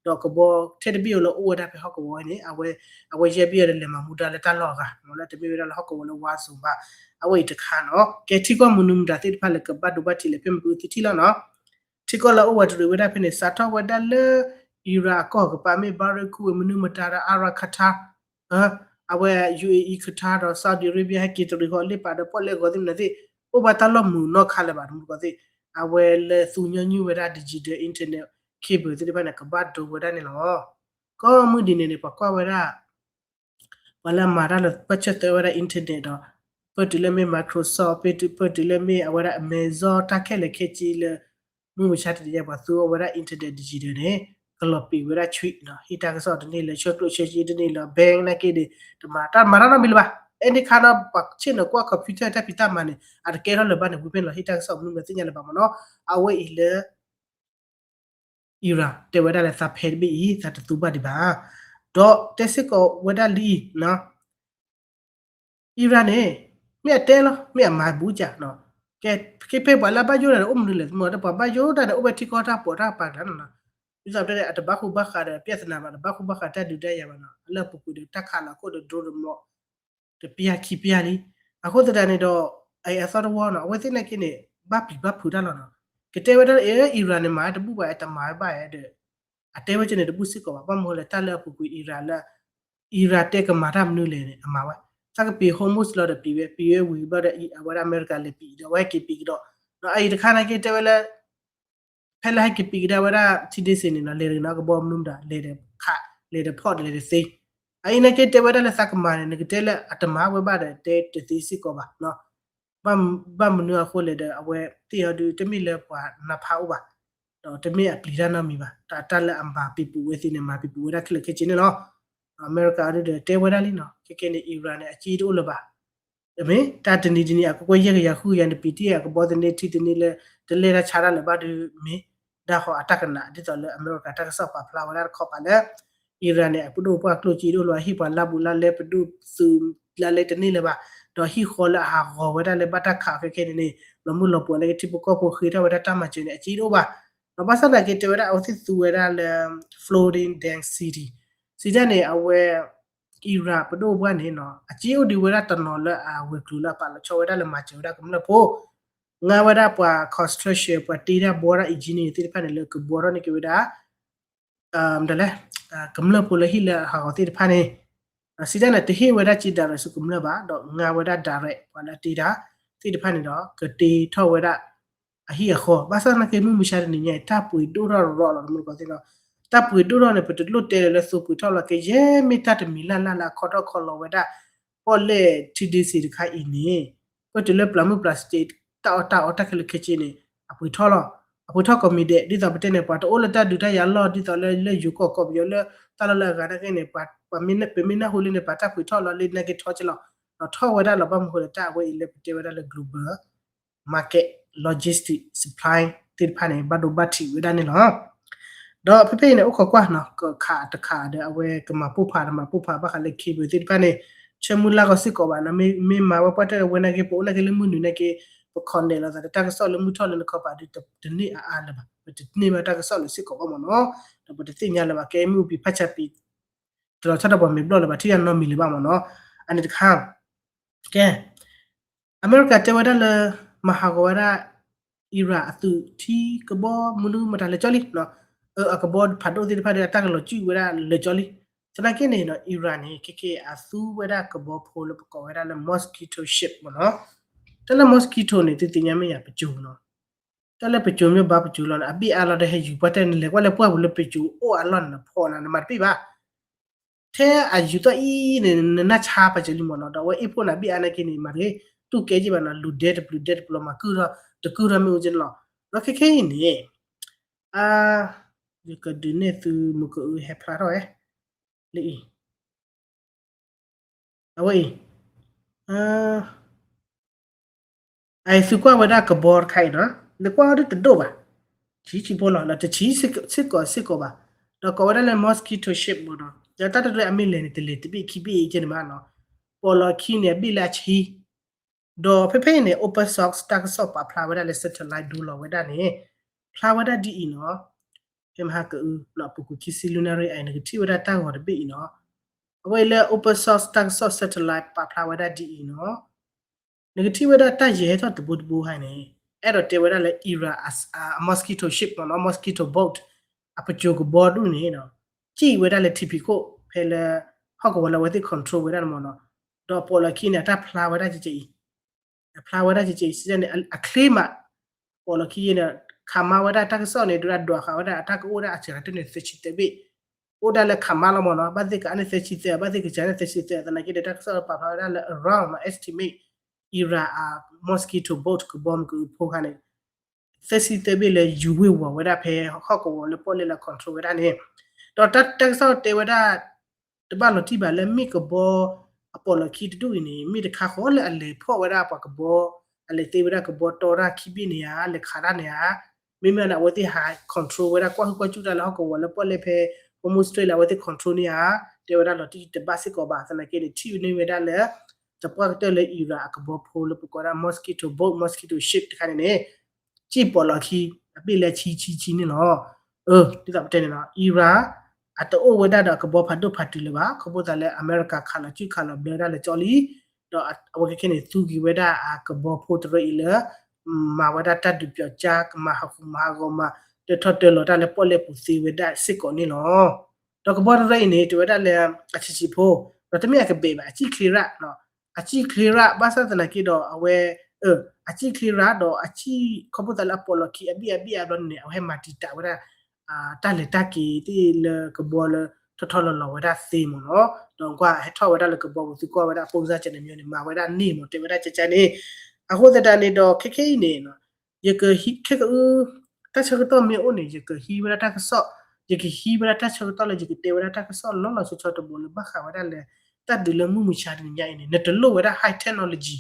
ဒီးကဘီထဲတဘ့ၣ်အံၤလၢအိၣ်ဝဲဒၣ်ဖဲဟီၣ်ကဝီၤန့ၣ် အဝဲ အဝဲယဲၢ်ဘ့ၣ်အံၤဒီးလဲၤမၤမူဒါလၢတၢ်လီၢ်အဂၤ မ့ၢ်လၢတမ့ၢ်ဝဲဒၣ်လၢဟီၣ်ကဝီၤလၢ war zone ဘၣ်. အဝဲအံၤတခါနီၤ ကဲထံကီၢ်မနုၤမတၤသ့ၣ်တဖၣ်လၢကဘၣ်ဒိဘၣ်ထံးလဲၣ် ဖဲမ့ၢ်ကသုထံၣ်လီၤနီၤ ထံကီၢ်လၢအအိၣ်ဝဲတရံးဝဲဒၣ်ဖဲန့ၣ် စးထီၣ်ဝဲဒၣ်လၢ Iran အကီၢ်ကပၤ မ့ၢ် Bahrain ခူဝ့ၣ် မနုၤမတၤဒီး Iraq Qatar အဝဲ ယူဢေအံ Qatar ဒီး Saudi Arabia ဟဲက့ၤတရံးဃီလ့ပာ်ဒီး ပီၣ်လဲၣ်ဂီၤသ့ၣ်မနုၤသ့ၣ် အိၣ်ဘၣ်တၢ်လီၢ်မုာ်နီတခါလၢၤဘၣ် တမူတကိးသ့ၣ် အဝဲလၢသူညီနုၢ်ဝဲဒၣ် digital internet cable သ့ၣ်တဖၣ်န့ၣ် ကဘၣ်ဒိဝဲဒၣ်န့ၣ်လီၤ. ကိးမုၢ်ဒ်န့ၣ်န့ၣ် ပှၤကွၢ်ဝဲဒၣ် ပှၤလၢအမၤတၢ်လၢပၢၢ်ဆၢၣ်သၢဝဲဒၣ် internet ဒီး ပၢၢ်တုၤလၢမ့ၢ် Microsoft ပၢၢ်တုၤလၢမ့ၢ်အဝဲဒၣ် Amazon တၢ်ခဲလၢာ်ခဲဆ့လၢ မုၢ်မဆါတနံၤညါ ပှၤသူအီၤဝဲဒၣ် internet digital န့ၣ် ကလီၤပံာ်ဝဲဒၣ်ဆွံၣ်ဒီး ဟ့ၣ်တၢ်ကစီၣ်တန့ၢ်လၢၤ ဆှၢကျိၣ်ဆှၢစ့တန့ၢ်လၢၤ bank နာ်က့ဒီး တမၤတၢ်မၤတၢ်နီတမံၤလၢၤဘၣ်. အဲန့ၣ်ခါဒီး ပှၤဆ့ၣ်နီၤကွၢ် computer တၢ်ဖံးတၢ်မၤန့ၣ် အတကဲထီၣ်လၢၤဘၣ်န့ၣ် ဝံၤဖဲန့ၣ်လီၤ ဟ့ၣ်တၢ်ကစီၣ်မနုၤမတၤသ့ၣ်ညါလၢၤဘၣ်မ့ၢ်နီၤ. အဝဲအံၤလၢ Iran တဲဝဲဒၣ်လၢသးဖဲတဘ့ၣ်အံၤ သးတသူဘၣ်ဒံးဘၣ်. ဒီးတဲစ့ၢ်ကီးဝဲဒၣ်လံနီၤ Iran န့ၣ် မ့ၢ်အတဲလီၤ မ့ၢ်အမၤဘူးကးနီၤ. ကဲ ကဲဖဲပှၤလၢအဘၣ်ယိၣ်တၢ်န့ၣ် အိၣ်မနုၤလဲၣ် မ့ၢ်တပှၤဘၣ်ယိၣ်တၢ်န့ၣ် အိၣ်ဝဲထံကီၢ်တၢ်ပီးတၢ်ပၤကျါနီၤနီၤ. ဒ်သိးပတဲန့ၣ် အတဘၣ်ဃူဘၣ်ဃးဒီး ပြဿနာ ဘၣ် တဘၣ်ဃူဘၣ်ဃးတၢ်ဒုးတၢ်ယၤဘၣ်နီၤ. အလၢအပူၤကွံာ်ဒီးတၢ်ခးလီၤခိၣ်ဒီး drone ဒီးမီၣ် တပျၢ်ခံပျၢ်လံ. အဃိသတးန့ၣ်ဒီး အအံၤအသီတဝီနီၤ အဝဲသ့ၣ်နာ်က့န့ၣ် ဘၣ်ပျံၤဘၣ်ဖုးတၢ်လီၤနီၤ. ကတဲဝဲဒၣ်လၢ Iran န့ၣ် မၤတဘူၣ်ဘၣ် တမၤဝဲဘၣ်ဒီး အတဲဝဲကဲန့ၣ်တဘူၣ်စ့ၢ်ကီးဘၣ်. ဘၣ်မနုၤလဲၣ် တၢ်လၢအပူၤကွံာ် Iran လၢ Iran တဲကမၤတၢ်မနုၤလဲၣ်န့ၣ် အမၤဝဲ. သးကပံာ် Hormuz လီၤဒီးပံာ်ဝဲ ပံာ်ဝဲဝံၤဘျီဒီး အဝဲဒၣ်အမဲရကၤလဲၤပံာ်ဒီး အဝဲဟဲက့ၤပံာ်ကဒီး ဒီးအအံၤတခါနာ်က့တဲဝဲလၢ ဖဲလၢဟဲက့ၤပံာ်ကဒါဝဲဒၣ် ထံဒ့စ့ၢ်န့ၣ်နီၤ လဲၤတကနီၤကဘီမနုၤမတၤ လဲၤဒီးခး လဲၤဒီးဖီၣ်ဒီးလဲၤတသ့. အအံၤနာ်က့တဲဝဲဒၣ်လၢသးကမၤန့ၣ် နကတဲလၢအတမၤဝဲဘၣ်ဒီး တဲတသ့စ့ၢ်ကီးဘၣ်. ဘၣ်မနုၤအဃိလဲၣ်ဒီး အဝဲသ့ၣ်အီၤဒုး တမ့ၢ်လၢပှၤနါဖးအိၣ်ဘၣ်, ဒီးတမ့ၢ်အပျံၤတၢ်နီတမံၤဘၣ်. တၢ်လၢအမၤပံၤပူၤဝဲသ့ၣ်န့ၣ် မၤပံၤပူၤဝဲဒၣ်ခဲလၢာ်ခဲဆ့န့ၣ်လီၤ. အမဲရကၤအီၤဒုးဒီးတဲဝဲဒၣ်လံနီၤ ခဲကဲန့ၣ် Iran န့ၣ် အစ့တအိၣ်လၢၤဘၣ် မ့ၢ်တၢ်တနံၤတနံၤ အကကွဲၢ်ယဲၢ်ကယၤဃုကယၤန့ၣ် ပံာ်တ့ၢ်အကဘီသန့ ထံသန့လၢ တလဲၢ်တၢ်ဆါတၢ်လၢၤဘၣ်ဒီး မ့ၢ်ဒၣ်ဃီအတၢ်ကနၣ် ဒ်သိးလၢအမဲရကၤတၢ်ကစီၣ်ပာ်ဖျါဝဲဒၣ်တခီပၤလၢ Iran န့ၣ် အပဒိၣ်ပှၢ်ကျိၣ်စ့တအိၣ်လၢၤဘၣ် ဟ့ၣ်ပှၤလါဘူးလါလဲ ပဒိၣ်သုးလါလဲတန့ၢ်လၢၤဘၣ်, ဒီးဟံၣ်ဃီလၢအဟးဂီၤဝဲဒၣ်လၢဘၣ်တၢ်ခးခဲကဲန့ၣ်န့ၣ် လီၤမုၢ်လီၤပှီၤလၢကထံဖိကီၢ်ဖိဃ့ထီၣ်ဝဲဒၣ်တၢ်မၤစၢၤန့ၣ် အစ့တအိၣ်ဘၣ်. ဒီးဘၣ်ဆၣ်သနာ်က့တဲဝဲဒၣ် အဝဲသ့ၣ်သူဝဲဒၣ်လၢ floating dam city, စံးတၢ်န့ၣ် အဝဲ Iran ပဒိၣ်ပှၢ်န့ၣ်နီၤ အစ့အိၣ်ဒံးဝဲဒၣ်တနီၤလၢအဝဲၤကျိၤလၢအပာ်လီၤဆီဝဲဒၣ်လၢမၤစၢၤဝဲဒၣ်ကမျၢၢ်ဖိ, ငါဝဲဒၣ်ပှၤ construction ပှၤတ့တၢ်ဘှီတၢ် engineer သ့ၣ်တဖၣ်န့ၣ် လၢကဘှီထီၣ်န့ၢ်က့ၤဝဲဒၣ် မတၤလဲၣ် ကမျၢၢ်ဖိလၢဟံၣ်လၢအဟးဂီၤသ့ၣ်တဖၣ်န့ၣ်, စံးတၢ်န့ၣ် တဟ့ၣ်ဝဲဒၣ်စ့ direct ဆူကမျၢၢ်ဘၣ် ဒီးငါဝဲဒၣ် direct ပှၤလၢအတ့တၢ်သ့ၣ်တဖၣ်န့ၣ်ဒီး ကတ့ထီၣ်ဝဲဒၣ် အဟံၣ်အဃီ, ဘၣ်ဆၣ်သနာ်က့မုၢ်မဆါတနံၤညါအံၤ တၢ်ပှ့ၤဒိၣ်ထီၣ်ရီလီၤ တမူတကိးသ့ၣ်နီၤ, တၢ်ပှ့ၤဒိၣ်ထီၣ်န့ၣ် ပတလိၣ်တဲလၢၤလၢသိပှ့ၤထီၣ်လီၤက့ၤ ယဲၢ်မ့ၢ်တၢ်တမံၤလၢ်လၢ်လၢအခီထီၣ်ခီလီၤဝဲဒၣ် ပီၣ်လဲၣ်ထံဒ့စ့ၢ်တခါအံၤန့ၣ်, ပတုၤလၢပျၢ်မုၢ်ပျၢ်စ့ တၢ်အီၣ်တၢ်အီတၢ်ခဲလၢာ်ခဲဆ့န့ၣ် အပှ့ၤထီၣ်လီၤ, အပှ့ၤထီၣ်ကိးမံၤဒဲး ဒ်သိးပတဲန့ၣ် ပှၤတအိၣ်လၢတၢ်ဒုးတၢ်ယၤလီၢ် ဒ်သိးလၢ လၢယိၤကီၢ်ကီၢ်ပယီၤလၢ တၢ်လီၢ်လၢအဂၤနာ်က့န့ၣ် ပမ့ၢ်နၢ်ဟူလၢန့ၣ် ပှၤတၢ်ပှ့ၤထီၣ်လီၤလၢနာ်က့ထီက့ၤလီၤ, ဒီးထီၣ်ဝဲဒၣ်လီၤ ဘၣ်မနုၤဃိလၢတၢ်အဝဲအံၤလၢပတဲဝဲဒၣ်လၢ global market logistic supply သ့ၣ်တဖၣ်န့ၣ် ဘၣ်ဒိဘၣ်ထံးဝဲဒၣ်န့ၣ်လီၤ. ဒီးဖဲဖဲအံၤန့ၣ် အိၣ်ခိးကွၢ်နီၤ ကခးတခးဒီးအဝဲကမၤပိၢ်ဖးတမၤပိၢ်ဖးဘၣ်ဃးလၢ cable သ့ၣ်တဖၣ်န့ၣ် ဆၢမုၢ်လၢ်ကီးစ့ၢ်ကီးဘၣ်နီၤ, မ့ၢ်မၤဝဲပှၢ်တၢၢ်ဝဲနာ်က့ ပအိၣ်နာ်က့လၢမုၢ်နုာ်နာ်က့ ပ connect လိာ်သးဒီးတၢ်ကစီၣ်လၢမုၢ်ထီၣ်လၢနခီပၤဒုး တန့ၢ်အါအါလၢၤဘၣ်, ပတန့ၢ်ဘၣ်တၢ်ကစီၣ်လၢစ့ၢ်ကီးဘၣ်မ့ၢ်နီၤ, ဒီးပတသ့ၣ်ညါလၢၤဘၣ် ကဲမ့ၣ်အူပံၤဖးဆါပံၤ တလီၤဆီဒီးပှၤမဲာ်ဘျီၣ်လၢၤဘၣ် ထံၣ်တၢ်နီတမံၤလၢၤဘၣ်မ့ၢ်နီၤ, အန့ၣ်တခါ ကဲ အမဲရကၤတဲဝဲဒၣ်လၢ မၤဟးဂီၤဝဲဒၣ် Iran အသုးထံကဘီမနုၤမတၤလဲၤကၠီလံ, အကဘီဖးဒိၣ်သ့ၣ်တဖၣ်ဒီး အတၢ်ကလီၤစုၣ်ဝဲဒၣ်လဲၤကၠီလံ, သနာ်က့န့ၣ်နီၤ Iran န့ၣ် ခဲကဲအသူဝဲဒၣ်ကဘီဖိလၢပကိးဝဲဒၣ်လၢ mosquito ship မ့ၢ်နီၤ, တၢ်လၢ mosquito န့ၣ် သုသ့ၣ်ညါမ့ၢ်ယၤ ပစိၤနီၤ, တၢ်လၢပစိၤမ့ၢ်ဘါပစိၤလီၤန့ၣ် အဘ့ၣ်အါလီၤဒီးဟဲယူၤပှၢ်တၢၢ်န့ၣ် လဲၤကွၢ်လၢပှၢ်ပူၤလၢပစိၤအိၣ်အလီၢ်န့ၣ် နဖီၣ်နၤ နမၤတဘ့ၣ်ဘၣ် ထဲအယူၤသီၣ်အံၤန့ၣ် နနၢ်ဆါပာ်စၢၤလံမ့ၢ်နီၤ, ဒီးအဝဲအ့ၣ်ဖှိၣ်နၤဘ့ၣ်အါနာ်က့န့ၣ် မၤတဂ့ၤ တူၢ်ကဲက့ဘၣ်နီၤ, လူၤဒဲတပျုၤဒဲတပျီၤ မၤကုၢ်ထီၣ် တကုၢ်ထီၣ်မ့ၣ်အူက့န့ၣ်လီၤ. ဒီးခဲခဲအံၤန့ၣ် အါ ယကဒုးနဲၣ်သုမုၢ်ကအုဟဲဖျါထီၣ်ဝဲ လၢအံၤ အဝဲအံၤ အသုကွၢ်ဝဲဒၣ်ကဘီတခါအံၤနီၤ, နကွၢ်အီၤဒ်တဒိၣ်ဘၣ်, ဆံးဆံးဖိလီၤ ဒီးတဆံးစ့ၢ်ကီးစ့ၢ်ကီးဘၣ်, ဒီးကိးဝဲဒၣ်လၢ mosquito ship မ့ၢ်နီၤ, ဒီးတၢ်တဒွဲအမ့ၢ်လဲၤန့ၣ် တလဲၤတဘ့ၣ်ခံဘ့ၣ်အံၤကဲန့ၣ်မးနီၤ, ပီၣ်လီၤခံန့ၣ် အဘ့ၣ်လၢအဆံး, ဒီးဖဲဖဲအံၤန့ၣ် open source တၢ်ကစီၣ်ပာ်ဖျါဝဲဒၣ်လၢ satellite ဒိလီၤဝဲဒၣ်န့ၣ် ဖျါဝဲဒၣ်ဒ်အံၤနီၤ, ဖဲမဟါကအု ပူၤကွံာ်ခံဆံလွံၢ်နၣ်ရံၣ်အံၤ နကထံၣ်ဝဲဒၣ်တၢ်ဂီၤတဘ့ၣ်အံၤနီၤ, အဝဲအံၤလၢ open source တၢ်ကစီၣ် satellite ပာ်ဖျါဝဲဒၣ်ဒ်အံၤနီၤ, နကထံၣ်ဝဲဒၣ်တၢ်ယဲၤဟဲထီၣ်တဘိတဘိခါန့ၣ် အဲၣ်ဒိးတဲဝဲဒၣ်လၢ Iran အ mosquito ship မ့ၢ်နီၤ, mosquito boat အပစိၤကဘီဒူၣ်န့ၣ်နီၤ, စံၣ်ဝဲဒၣ်လၢထံဖံးခိၣ် ဖဲလၢ ဟီၣ်ကဝီၤလၢအဝဲသ့ၣ် control ဝဲဒၣ်န့ၣ်မ့ၢ်နီၤ, ဒီးပီၣ်လီၤခံန့ၣ် အတၢ်ဖျါဝဲဒၣ်ကကဲအံၤ အဖျါဝဲဒၣ်ကကဲအံၤ စံးတၢ်န့ၣ် အချ့မး, ပီၣ်လီၤခံယဲန့ၣ် ခးမါဝဲဒၣ်တၢ်ကစီၣ်န့ၣ် ဒုးဒွးဃာ်ဝဲဒၣ်အတၢ်ကအိၣ်ဒၣ်အစှၤတၢ်န့ၣ် သၢဆံသၢဘ့ၣ်, အိၣ်ဒၣ်လၢခးမါလီၤမ့ၢ်နီၤ, ဘၣ်သ့ၣ်ကးန့ၣ်သၢဆံသၢ ဘၣ်သ့ၣ်ကစှၤန့ၣ်သၢဆံသၢ သနာ်က့ဒီးတၢ်ကစီၣ်ပာ်ဖျါဝဲဒၣ်လၢ around မ့ၢ် estimate Iran အ mosquito boat ကဘီမုၢ်ကအုဖိခါန့ၣ် သၢဆံသၢဘ့ၣ်လၢယူၤဝ့ၢ်ဝီၤဝဲဒၣ်ဖဲဟီၣ်ကဝီၤလၢပီၣ်လဲၣ်လၢ control ဝဲဒၣ်န့ၣ်, ဒီးတၢ်ကစီၣ်တဲဝဲဒၣ် တဘၣ်လီၤတံၢ်ဘၣ်လၢမ့ၢ်ကဘီအပီၣ်လီၤခံတဒူၣ်အံၤန့ၣ် မ့ၢ်တခါဃီလၢအလဲၤဖီၣ်ဝဲဒၣ်ပှၤကဘီ, အလဲၤသ့ဝဲဒၣ်ကဘီတီတၢ်ခံဘ့ၣ်န့ၣ်ဧါ, လဲၤခးတၢ်န့ၣ်ဧါ, မ့မ့ၢ်န့ၣ် အဝဲသ့ၣ်ဟး control ဝဲဒၣ်ကွၢ်ဟုၣ်ကွၢ်စူၣ်တၢ်လၢဟီၣ်ကဝီၤလၢပီၣ်လဲၣ်ဖဲ Hormuz Strait လၢအဝဲသ့ၣ် control န့ၣ်ဧါ, တဲဝဲဒၣ်လီၤတံၢ်တဘၣ်စ့ၢ်ကီးဘၣ် သနာ်က့န့ၣ် ထံၣ်န့ၢ်ဝဲဒၣ်လၢ သပှၢ်ကတၢၢ်လၢ Iran အကဘီဖိလၢပကိးဒၣ် mosquito boat, mosquito ship တခါန့ၣ်န့ၣ် စံၣ်ပိာ်လီၤခံ အဘ့ၣ်လၢဆံဆံဆံန့ၣ်လီၤ. ဒ်သိးပတဲန့ၣ်လီၤ Iran အတအိၣ်ဝဲဒၣ်ဒီးအကဘီဖးဒိၣ်ဖးတုၤလၢၤဘၣ် ခီဖျိသးလၢအမဲရကၤခးလီၤစုၣ်ခးလီၤဘျၢဒၣ်လၢကၠီလံ ဒီးအဝဲခဲခဲန့ၣ် သူက့ၤဝဲဒၣ်အကဘီဖိတရၢအံၤလၢ မၤဝဲဒၣ်တၢ်ဒုးပၠီၤကၠါ ကမၤဟးဂူာ်မၤဟးဂီၤမၤ တထီၣ်တၢလီၤတၢ်လၢပီၣ်လဲၣ်ပူၤသ့ဝဲဒၣ်စ့ၢ်ကီးန့ၣ်လီၤ. ဒီးကဘီတရၢအံၤန့ၣ် တဲဝဲဒၣ်လၢ အဆံးဆံးဖိ ဒီးတမ့ၢ်အကဘဲးဘၣ် အစံၣ်ချ့ရၣ် အစံၣ်ချ့ရၣ် ဘၣ်ဆၣ်သနာ်က့ဒီးအဝဲ အစံၣ်ချ့ရၣ်ဒီးအစံၣ် ခီဖျိသးလၢအပိာ်လီၤခံအဘ့ၣ်အဘ့ၣ်အဘျီန့ၣ် အဝဲဟဲမၤတံာ်တာ်ဝဲဒၣ် တၢ်လဲၤတၢ်က့ၤသ့ၣ်လၢကဘီလၢထီၣ်ထီၣ်လီၤလီၤဝဲဒၣ်သ့မ့ၢ်နီၤ ဒီးကွၢ်ဟဲထီၣ်ဝဲဒၣ်လၢကဘီပူၤ သုကွၢ်ဝဲဒၣ် ပုံစံ ကဲန့ၣ်မ့ၢ်န့ၣ် မၤဝဲဒၣ်န့ၣ်မ့ၢ် တဲဝဲဒၣ်ကဲကဲန့ၣ် အဃိသတးန့ၣ်ဒီး ခဲခဲအံၤန့ၣ် ယကဟံးခဲကအု တၢ်ဆၢကတီၢ်မ့ၢ်အိၣ်န့ၣ် ယကဟံးဝဲဒၣ်တၢ်ကစီၣ် ယကဟံးဝဲဒၣ်တၢ်ဆၢကတီၢ်လၢယကတဲဝဲဒၣ်တၢ်ကစီၣ်လီၤလီၤဆီဆီတဘိလၢဘၣ်ဃးဝဲဒၣ်လၢ တၢ်ဒုးလၢမုၢ်မဆါတနံၤညါအံၤန့ၣ် နတလိၣ်ဝဲဒၣ် high technology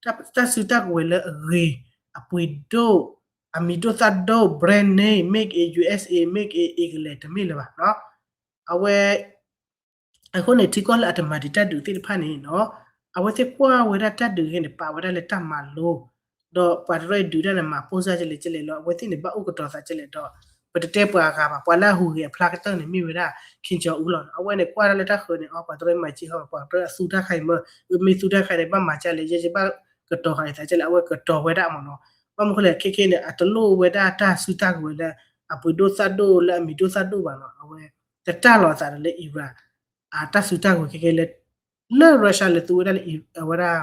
တၢ်စုတၢ်ကဝဲၤလၢအဂ့ၤ အပှ့ၤဒိၣ် အမံၤဒိၣ်သၣ်ဒိၣ် brand name, made in U S A, made in England တမ့ၢ်လၢၤဘၣ်နီၤ အဝဲ အဃိန့ၣ် ထံကီၢ်လၢအတမၤဒံးတၢ်ဒုးသ့ၣ်တဖၣ်န့ၣ်နီၤ အဝဲသ့ၣ်ကွၢ်ဝဲဒၣ်တၢ်ဒုးဂ့ၤန့ၣ် ပာ်ဝဲဒၣ်လၢတၢ်မၤလိ ဒီးပှၤတရၢအံၤဒုးတၢ်န့ၣ် မၤပိၢ်စၢ်ကလဲာ်ကလဲာ်လီၤ အဝဲသ့ၣ်န့ၣ် ဘၣ်အိၣ်ကတီၤသးကလဲာ်ဒီး ပတတဲပှၤအဂၤဘၣ် ပှၤလၢအဟူးဂဲၤအဖျါကတၢၢ်န့ၣ် မ့ၢ်ဝဲဒၣ် Kim Jong Un လီၤ အဝဲန့ၣ် ကွၢ်ဒၣ်လၢတၢ်ဃၢၤန့ၣ် အီ ပှၤတရၢမၤက့ၤဟီ ပှၤတရၢအသူတၢ်ခါအံၤမ့ၢ် မ့ၢ်သူတၢ်ခါန့ၣ် ဘၣ်မၤကလဲာ် ယဲယဘၣ်ကတီၤဃာ်အသးကလဲာ် အဝဲကတီၤဝဲဒၣ်မ့ၢ်နီၤ ဘၣ်မနုၤဃိလဲၣ် ခဲခဲန့ၣ် အတလိၣ်ဝဲဒၣ်တၢ်စုတၢ်ကဝဲၤလၢ အပှ့ၤဒိၣ်သၣ်ဒိၣ်လၢအမံၤဒိၣ်သၣ်ဒိၣ်ဘၣ်နီၤ အဝဲ တတၢ်လီၤအသးဒီးလၢ Iran အတၢ်စုတၢ်ကဝဲၤခဲခဲလၢ လၢ Russia လဲၤသူဝဲဒၣ်လၢ အဝဲဒၣ်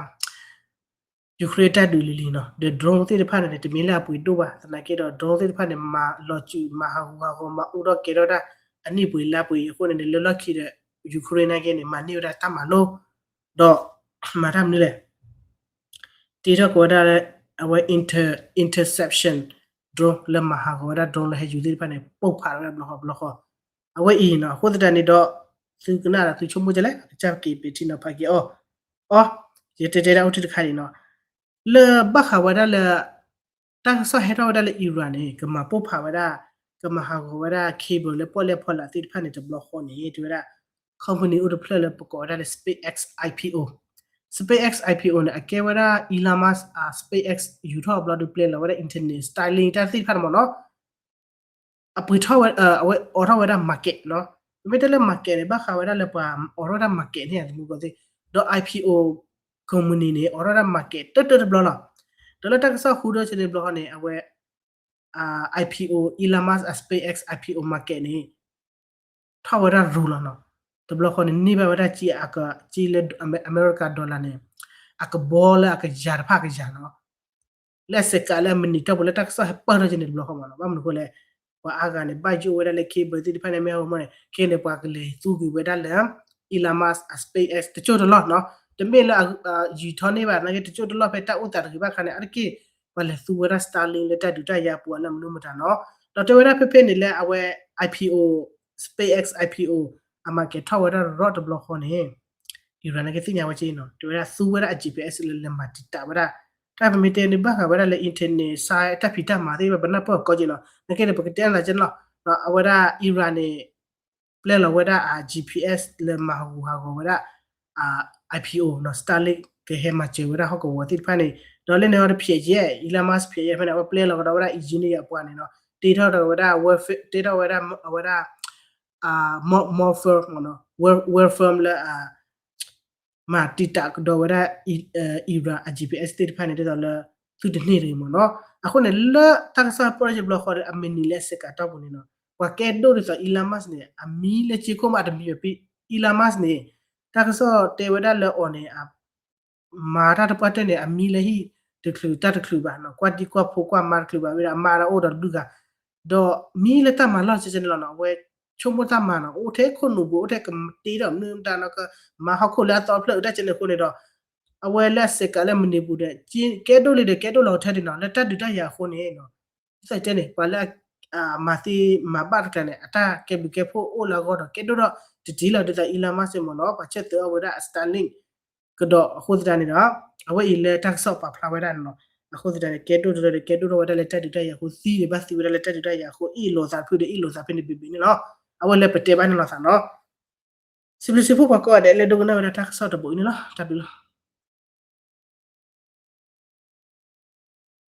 Ukraine တၢ်ဒုးလံၤလံၤနီၤ ဒီး drone သ့ၣ်တဖၣ်န့ၣ်န့ၣ် တမ့ၢ်လၢအပှ့ၤဒိၣ်ဘၣ် သနာ်က့ဒီး drone သ့ၣ်တဖၣ်န့ၣ် မၤလီၤစုး မၤဟးဂူာ်ဟးဂီၤ မၤအိၣ်ထီၣ်ကဲထီၣ်ဒၣ် အနံၣ်ပှ့ၤလါပှ့ၤအဃိန့ၣ်န့ၣ် လၢလီၢ်ခံဒီး Ukraine နာ်က့န့ၣ် မၤန့ၢ်ဝဲဒၣ်တၢ်မၤလိ ဒီး မၤတၢ်မနုၤလဲၣ် တ့ထီၣ်က့ၤဝဲဒၣ်လၢ အဝဲ inter interception drone လၢမၤဟးဂီၤဝဲဒၣ် drone လၢဟဲယူၤသ့ၣ်တဖၣ်န့ၣ် ပိၢ်ဖးဝဲဒၣ်ဘျီဃီဘျီဃီ အဝဲအံၤနီၤ အဃိသတးန့ၣ်ဒီး သုကနၣ်ဒီးသုဆိကမိၣ်ကလဲၣ် ကစၢ်က့ၤပ့ၤထံနီၤဖးက့ၤအီၤ အီ ယတဲတဲဒၣ်အိၣ်ထံတခါန့ၣ်နီၤ လၢဘၣ်ဃးဝဲဒၣ်လၢ တၢ်ကစီၣ်ဟဲထီၣ်ဝဲဒၣ်လၢ Iran န့ၣ် ကမၤပိၢ်ဖးဝဲဒၣ် ကမၤဟးဂီၤဝဲဒၣ် cable လၢပီၣ်လဲၣ်ဖီလာ်သ့ၣ်တဖၣ်န့ၣ် တဘျီဃီန့ၣ် တဲဝဲဒၣ် company အိၣ်တဖျၢၣ်လၢပကိးဝဲဒၣ်လၢ SpaceX IPO SpaceX IPO န့ၣ် အကဲဝဲဒၣ် Elon Musk အ SpaceX ယူၤထီၣ်ဘျီဒုးပျဲလီၤဝဲဒၣ် internet Starlink တၢ်သ့ၣ်တဖၣ်န့ၣ်မ့ၢ်နီၤ အပှ့ၤထီၣ်ဝဲ အဝဲအိးထီၣ်ဝဲဒၣ် market နီၤ ပမ့ၢ်တဲလၢ market န့ၣ် ဘၣ်ဃးဝဲဒၣ်လၢပှၤအိးထီၣ်ဝဲဒၣ် market န့ၣ် သမူကီၢ်သ့ၣ် ဒီး IPO company န့ၣ် အိးထီၣ်ဝဲဒၣ် market တၢၢ်တၢၢ်တဘျီလီၤ ဒီးလၢတၢ်ကစီၣ်ဟူထီၣ်က့ၤန့ၣ်တဘျီဃီန့ၣ် အဝဲ IPO Elon Musk အ SpaceX IPO market န့ၣ် ထီၣ်ဝဲဒၣ်ရူၤလီၤနီၤ တဘျီဃီန့ၣ် န့ၢ်ဘၣ်ဝဲဒၣ်ကၠံအက ကၠံလၢအမဲရကၤ dollar န့ၣ် အကဘီလၢအကယၤတဖၣ်ကယၤနီၤ လၢအစဲးကးလၢအမံးနံးတီၢ်ပူၤလၢတၢ်ကစီၣ်ဟဲပၢၢ်ထီၣ်က့ၤန့ၣ်တဘျီဃီမ့ၢ်နီၤ ဘၣ်မနုၤအဃိလဲၣ် ပှၤအါဂၤန့ၣ် ဘၣ်ယိၣ်ဝဲဒၣ်လၢ cable သ့ၣ်တဖၣ်န့ၣ် မ့ၢ်ဟီမ့ၢ်န့ၣ် ခဲန့ၣ် ပှၤကလဲၤသူက့ၤဝဲဒၣ်လၢ Elon Musk အ SpaceX တစိၢ်တလီၢ်နီၤ တမ့ၢ်လၢ ယံာ်ထီၣ်န့ၢ်ဘၣ် နာ်က့ တစိၢ်တလီၢ်ဖဲတၢ်အိၣ်သးတဂ့ၤဘၣ်ခါန့ၣ် အါတက့ၢ် ပှၤလဲၤသူဝဲဒၣ် Starlink လၢတၢ်ဒုးတၢ်ယၤအပူၤအလၢမနုၤမတၤနီၤ ဒီးတဲဝဲဒၣ်ဖဲဖဲန့ၣ်လၢအဝဲ IPO SpaceX IPO အ market ထီၣ်ဝဲဒၣ်ရီၣ်တဘျီဃီန့ၣ် Iran နာ်က့သ့ၣ်ညါဝဲက့နီၤ တဲဝဲဒၣ်သူဝဲဒၣ်အ GPS လၢလဲၤမၤတံာ်တာ်ဝဲဒၣ် တၢ်ပမ့ၢ်တဲန့ၣ်ဘၣ်ဃးဝဲဒၣ်လၢ internet site တၢ်ဖံးတၢ်မၤသ့ၣ်တဖၣ် ပနၢ်ပၢၢ်ကီက့နီၤ နာ်က့န့ၣ် ပကတဲနၤက့နီၤ အဝဲဒၣ် Iran န့ၣ် ပျဲလီၤဝဲဒၣ်အ GPS လၢမၤဟးဂူာ်ဟးဂီၤဝဲဒၣ် IPO နီၤ Starlink ကဟဲမၤစၢၤဝဲဒၣ်ဟီၣ်ကဝီၤသ့ၣ်တဖၣ်န့ၣ် ဒီးလၢန့ၣ်အီၤတဖျဲးယဲၢ် Elon Musk ဖျဲးယဲၢ်ဖဲန့ၣ် အဝဲပျဲလီၤကဒီးဝဲဒၣ် engineer အပှၤန့ၣ်နီၤ တ့ထီၣ်ဒီးဝဲဒၣ် တ့ထီၣ်ဝဲဒၣ်အဝဲဒၣ် more firm မ့ၢ်နီၤ more firm လၢ မၤတံာ်တာ်ကဒီးဝဲဒၣ် Iran အ GPS သ့ၣ်တဖၣ်န့ၣ် ဒ်သိးလၢ သုတန့ၢ်တဂ့ၤမ့ၢ်နီၤ အဃိန့ၣ် လၢတၢ်ကစီၣ်ပၢၢ်ထီၣ်က့ၤတဘျီဃီဒီး အမံးနံးလၢအစဲးကးတီၢ်ပူၤန့ၣ်နီၤ ပှၤကဲဒိၣ်ဒ်သိး Elon Musk န့ၣ် အမံၤလၢက့ခိၣ်မးတမံၤဘၣ် Elon Musk န့ၣ် တၢ်ကစီၣ်တဲဝဲဒၣ်လၢအီၤန့ၣ် မၤတၢ်တပှၢ်တၢၢ်န့ၣ် အမံၤလၢဟံၣ်တချုးတၢ်တချုးဘၣ်နီၤ ကွၢ်ဒံကွၢ်ဖိကွၢ်မါတချုးဘၣ် ဝဲဒၣ်အမါဒီးအိၣ်ဒီးဒုၣ်ဂၤ ဒီးမံၤလၢတၢ်မၤလီၢ်ဆဲးဆဲးန့ၣ်လီၤနီၤ အဝဲဆိကမိၣ်တၢ်မၤနီၤ အိၣ်ထဲခိၣ်နူာ်ပူၤ အိၣ်ထဲကမတ့ဒီးမနုၤမတၤနီၤ ကမၤဟီၣ်ခိၣ်လၢအသီဖျၢၣ်အတၢ်ကဲန့ၣ်အဃိန့ၣ်ဒီး အဝဲလၢအစဲးကးလၢမံးနံးပူၤဒီး ကဲဒိၣ်လံဒီးကဲဒိၣ်လီၤထဲဒၣ်နီၤ လၢတၢ်ဒုးတၢ်ယၤအဃိန့ၣ်နီၤ ဒ်သိးတဲန့ၣ် ပှၤလၢ မၤသ့မၤဘၣ်တကျါန့ၣ် အတၢ်ကဲဘျုးကဲဖှိၣ်အိၣ်လၢအဂီၢ်ဒီး ကဲဒိၣ်ထီၣ်တတံၤလီၤ ဒ်သိး Elon Musk မ့ၢ်နီၤ ပှၤဆၢသၢအီၤဝဲဒၣ်အ Starlink ကဒီးအဃိသတးန့ၣ်ဒီး အဝဲအံၤလၢတၢ်ကစီၣ်ပာ်ဖျါဝဲဒၣ်န့ၣ်လီၤ. အဃိသတးန့ၣ် ကဲဒိၣ်တရၢဒီး ကဲဒိၣ်ထီၣ်ဝဲဒၣ်လၢတၢ်ဒုးတၢ်ယၤအဃိ သံန့ၣ် ဘၣ်သံဝဲဒၣ်လၢတၢ်ဒုးတၢ်ယၤအဃိ အ့ၣ်လိာ်သးတဖုဒီး အ့ၣ်လိာ်သးဖဲန့ၣ်ဘ့ၣ်ဘ့ၣ်န့ၣ်လီၤ. အဝဲလၢပတဲဘၣ်န့ၣ်လိာ်သးနီၤ. စံးဘျုးစံးဖှိၣ်ပှၤကိးဂၤဒဲးလၢဒိကနၣ်ဝဲဒၣ်တၢ်ကစီၣ်တဘိအံၤန့ၣ်လီၤ. တၢ်ဘျုးလီၤ.